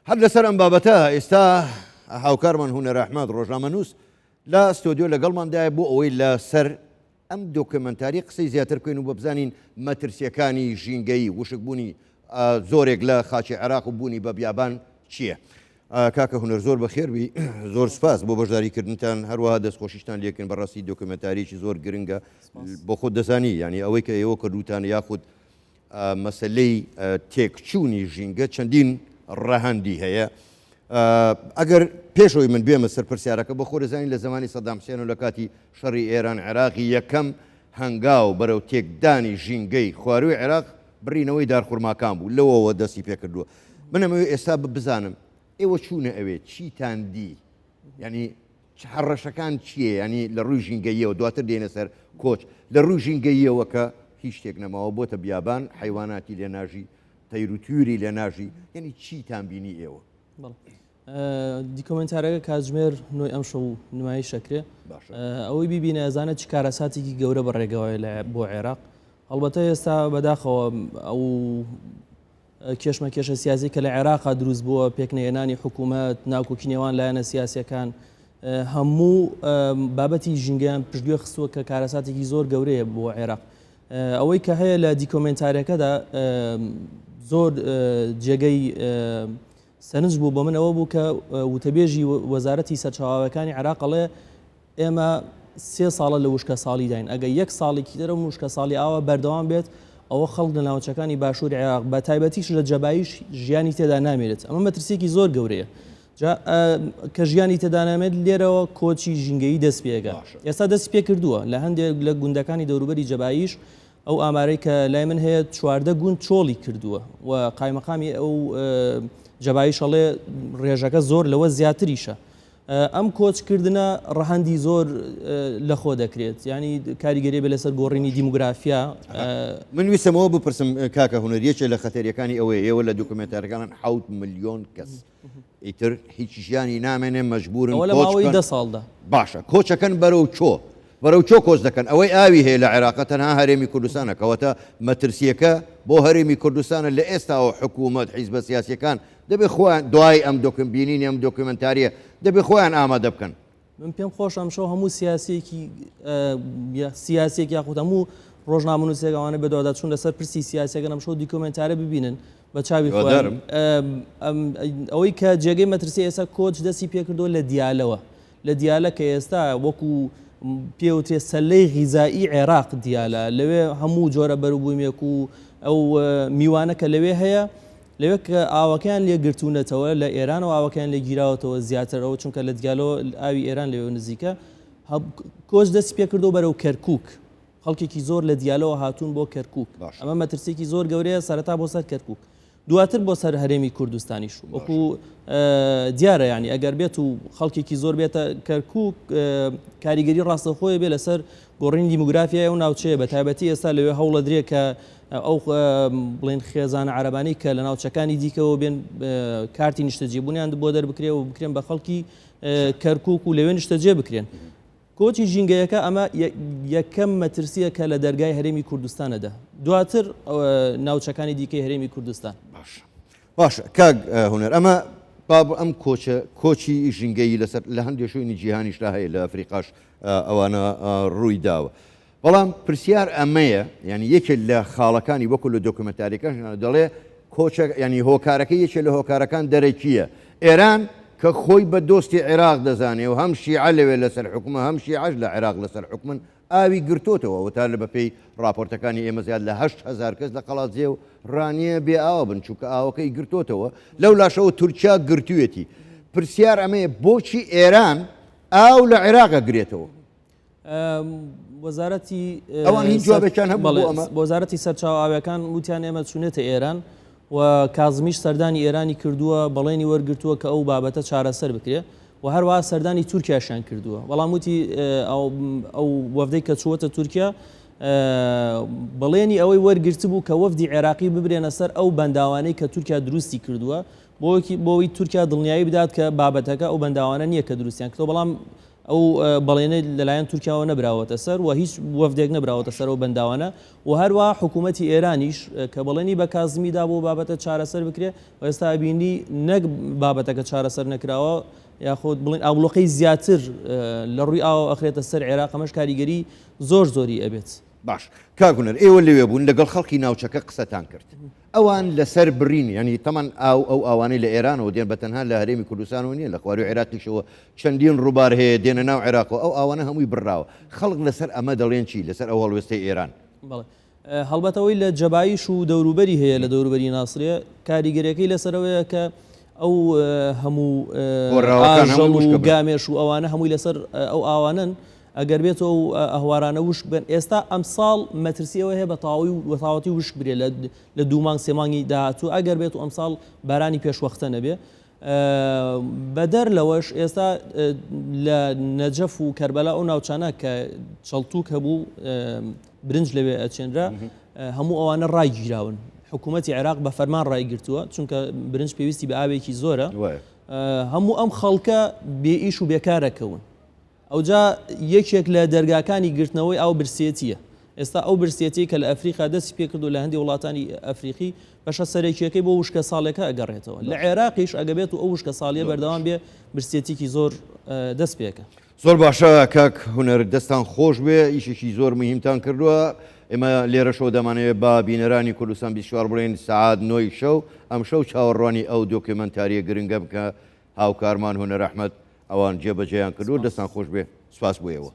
هەر لەسەر ئەم بابەتە ئێستا هاوکارمان هونەر ئەحمەد ڕۆژنامەنووس لە ستۆدیۆ لەگەڵماندایە بۆ ئەوەی لەسەر ئەم دۆکۆمێنتاری قسەی زیاتر بکەین و بزانین مەترسیەکانی ژینگەیی وشکبوونی زۆرێک لە خاکی عێراق و بوونی بە بیابان چییە؟ کاکە هونەر زۆر بەخێربی زۆر سپاس بۆ بەشداریکردنتان هەروەها دەستخۆشیشتان لێکن بەڕاستی دۆکۆمێنتاریی زۆر گرنگە بۆ خۆت دەزانی یعنی ئەوەی کە ئێوە کردوتان یاخود مەسەلەی تێکچوونی ژینگە چەندین ڕەهەندی هەیە. ئەگەر پێشەوەی من بێمە سەر پرسیارەکە بۆ خۆ دەزانین لە زمانی سەدام حسێن و لە کاتی شەڕی ئێران عێراقی یەکەم هەنگاو بەرەو تێکدانی ژینگەی خواروی عێراق بڕینەوەی دارخورماکان بوو لەوەوە دەستی پێکردووە من ئەمەوێ ئێستا بزانم ئێوە چوونە ئەوێ چیتان دی یعنی هەڕەشەکان چییە یانی لە ڕووی ژینگەییەوە دواتر دێینە سەر کۆچ لە ڕووی ژینگەییەوە کە هیچ شتێک نەماوە بۆتە بیابان حەیواناتی لێ ناژی تەیر و تویری لێ ناژی یعنی چیتان بینی ئێوە؟ دیکۆمنتارەکە کاتژمێر نۆی ئەمشەو نمایش ئەکرێ ئەوەی بیبینە ئەزانێت چ کارەساتێکی گەورە بە ڕێگەوەیە لە بۆ عێراق هەڵبەتە ئێستا بەداخەوە ئەو کێشمەکێشە سیاسی کە لە عێراقا دروست بووە، پێکنەهێنانی حکوومەت، ناکۆکی نێوان لایەنە سیاسییەکان، هەموو بابەتی ژینگەیان پشتگوێ خستووە کە کارەساتێکی زۆر گەورەیە بۆ عێراق. ئەوەی کە هەیە لە دیکۆمێنتارەکەدا زۆر جێگەی سەرنج بوو بۆ من ئەوە بوو کە وتەبێژی وەزارەتی سەرچاوەکانی عێراق ئەڵێ ئێمە سێ ساڵە لە وشکەساڵیداین، ئەگەر یەک ساڵێکی تر ئەم وشکەساڵی ئاوا بەردەوام بێت، ئەوە خەڵک لە ناوچەکانی باشووری عێراق بە تایبەتیش لە جەبایش ژیانی تێدا نامێنێت، ئەمە مەترسییەکی زۆر گەورەیە. جا کە ژیانی تێدا نامێت لێرەوە کۆچی ژینگەیی دەست پێ ئەکا. ئێستا دەستی پێ کردووە لە هەندێک لە گوندەکانی دەوروبەری جەبایش ئەو ئامارەی کە لای من هەیە 14 گوند چۆڵی کردووە و قایمەقامی ئەو جەبایش ئەڵێ ڕێژەکە زۆر لەوە زیاتریشە. ئەم کۆچکردنە ڕەهەندی زۆر لەخۆ دەکرێت یانی کاریگەری بێ لەسەر گۆڕینی دیموگرافیا. من ویستم ئەوە بپرسم کاکە هونەر یەکێ لە خەتەریەکانی ئەوەیە ئێوە لە دوکومێنتارەکانن حەوت ملیۆن کەس ئیتر هیچ ژیانی نامێنێ مەجبورن ئەوە لە کۆچ ماوەی بکەن. دە ساڵدا. باشە کۆچەکەن بەرەو چۆ؟ بەرەو چۆ کۆچ دەکەن؟ ئەوەی ئاوی هەیە لە عێراقە تەنها هەرێمی کوردستانە کەواتە مەترسیەکە بۆ هەرێمی کوردستانە لە ئێستاوە حکوومەت حیزبە سیاسیەکان دەبێ خۆیان دوای ئەم دۆکم بینینی ئەم دۆکیومێنتاریە دەبێ خۆیان ئامادە بکەن. من پێم خۆشە ئەمشەو هەموو سیاسیەکی سیاسیەک یاخود هەموو ڕۆژنامەنووسێک ئەوانە بەدواداچوون لەسەر پرسی سیاسیەکەن ئەمشەو دیکۆمێنتارە ببینن بە چاوی خۆیان. ئەوەی کە جێگەی مەترسی ئێستا کۆچ دەستی پێکردووە لە دیالەوە لە دیالە کە ئێستا وەکو پێوترێ سەلەی غیزایی عێراق دیالە لەوێ هەموو جۆرە بەروبوومێک و ئەو میوانە کە لەوێ هەیە لەوێ کە ئاوەکەیان لێ گرتوونەتەوە لە ئێرانەوە ئاوەکەیان لێ گیراوەتەوە زیاتر ئەوە چونکە لە دیالەوە ئاوی ئێران لەوێ نزیکە کۆچ دەستی پێکردەوە بەرەو کەرکک خەڵکێکی زۆر لە دیالەوە هاتوون بۆ کەرکک ئەمە مەترسیکی زۆر گەورەیە سەرەتا بۆ سەر کەرکک دواتر بۆ سەر هەرێمی کوردستانیش وەکو دیارە ینی ئەگەر بێت و خەڵکێکی زۆر بێتە کەرکک کاریگەری ڕاستەخۆی بێ لەسەر گۆڕینی دیموگرافیای ئەو ناوچەیە بە تایبەتی ئێستا لەوێ هەوڵەدرێ کە ئەو بڵێن خێزانە عەرەبانەی کە لە ناوچەکانی دیکەوە بێن کارتی نیشتەجێبوونیان بۆ دەربکرێ و بکرێن بە خەڵکی کەرکک و لەوێ نیشتەجێ بکرێن. کۆچی ژینگەیەکە ئەمە یەکەم مەترسیە کە لە دەرگای هەرێمی کوردستانەدا دواتر ناوچەکانی دیکەی هەرێمی کوردستان. باشە باشە کاک هونەر ئەمە باب ئەم کۆچە کۆچی ژینگەیی لەسەر لە هەندێک شوێنی جیهانیشدا هەیە لە ئەفریقاش ئەوانە ڕووی داوە بەڵام پرسیار ئەمەیە یعنی یەکێک لە خاڵەکانی وەکو لە دۆکمنتاریەکەش دەڵێ کۆچە ینی هۆکارەکە یەکێ لە هۆکارەکان دەرەکیە ئێران کە خۆی بە دۆستی عێراق دەزانێ و هەم شیعە لەوێ لەسەر حکومە هەم شیعەش لە عێراق لەسەر حکومن ئاوی گرتۆتەوە وتا لە بەپێی ڕاپۆرتەکانی ئێمە زیاد لە 8هزار کەس لە قەڵادزێ و ڕانیە بێ ئاوە بن چونکە ئاوەکەی گرتۆتەوە لەو لاشەوە تورکیا گرتوویەتی پرسیار ئەمەیە بۆچی ئێران ئاو لە عێراق ئەگرێتەوە؟ وەزارەتی ئەوان هیچ جوابێکیان هەبوو بۆ ئەمە؟ وەزارەتی سەرچاوە ئاویەکان وتیان ئێمە چوونێتە ئێران و کازمیش سەردانی ئێرانی کردووە بەڵێنی وەرگرتووە کە ئەو بابەتە چارەسەر بکرێ و هەروەها سەردانی تورکیاشیان کردووە بەڵام وتی ئەو وەفدەی کە چووەتە تورکیا بەڵێنی ئەوەی وەرگرتبوو کە وەفدی عێراقی ببرێنە سەر ئەو بەنداوانەی کە تورکیا دروستی کردووە بۆ ئەوەی تورکیا دڵنیایی بدات کە بابەتەکە ئەو بەنداوانە نییە کە دروستیان کردووە بەڵام. ئەو بەڵێنەی لەلایەن تورکیاوە نەبراوەتە سەر و هیچ وەفدێک نەبراوەتە سەر ئەو بەنداوانە و هەروە حکوومەتی ئێرانیش کە بەڵێنی بە کازمی دا بۆ بابەتە چارەسەر بکرێ و ئێستا ئەبینی نەک بابەتەکە چارەسەر نەکراوە یاخود بڵین ئابلۆقەی زیاتر لە ڕووی ئاوە ئەخرێتە سەر عێراق ئەمەش کاریگەری زۆر زۆری ئەبێت. باش کاک هونەر ئێوە لەوێ بوون لەگەڵ خەڵکی ناوچەکە قسەتان کرد ئەوان لەسەر بڕین یانی تەمان ئاو ئەو ئاوانەی لە ئێرانەوە دێن بە تەنها لە هەرێمی کوردستانەوە نییە لە خواروی عێراقیشەوە چەندین ڕووبار هەیە دێنە ناو عێراقەوە ئەو ئاوانە هەمووی بڕراوە خەڵک لەسەر ئەمە دەڵێن چی لەسەر ئەو هەڵوێستەی ئێران؟ بەڵێ هەڵبەت ئەوەی لە جەبایش و دەوروبەری هەیە لە دەوروبەری ناسریە کاریگەریەکەی لەسەرەوەیە کە ئەو هەموو ئاژەڵ و گامێش و ئەوانە هەمووی لەسەر ئەو ئاوانن ئەگەر بێت ئەو ئەهوارانە وشک بن ئێستا ئەمساڵ مەترسی ئەوە هەیە بە تەواوی و تەواوەتی وشک برێ لە دوو مانگ سێ مانگی داهاتوو ئەگەر بێت و ئەمساڵ بارانی پێشوەختە نەبێ بەدەر لەوەش ئێستا لە نەجەف و کەربەلا ئەو ناوچانە کە چەڵتوک هەبوو برنج لەوێ ئەچێنرا هەموو ئەوانە ڕایگیراون حکوومەتی عێراق بە فەرمان ڕایگرتووە چونکە برنج پێویستی بە ئاوێکی زۆرە هەموو ئەم خەڵکە بێ ئیش و بێکارەکەون ئەوجا یەکێک لە دەرگاکانی گرتنەوەی ئاو برسێتییە. ئێستا ئەو برسێتیەی کە لە ئەفریقا دەستی پێکردو لە هەندێ وڵاتانی ئەفریقی بەشە سەرەکییەکەی بۆ وشکەساڵیەکە ئەگەڕێتەوە. لە عێراقیش ئەگە بێت و ئەو وشکەساڵیە بەردەوام بێ برسێتیکی زۆر دەست پێکە. زۆر باشە کاک هونەر دەستان خۆش بێ ئیشێکی زۆر مهمتان کردووە ئێمە لێرەشەوە دەمانەوێت بە بینەرانی کوردستان 24 بڵێین سەعات نۆی شەو ئەمشەو چاوەڕوانی ئەو دۆکیۆمەنتاریە گرنگە بکە هاوکارمان هونەر ئەحمەد ئەوان جێبەجێیان کردووە دەستان خۆش بێ سوپاس بۆ ئێوە.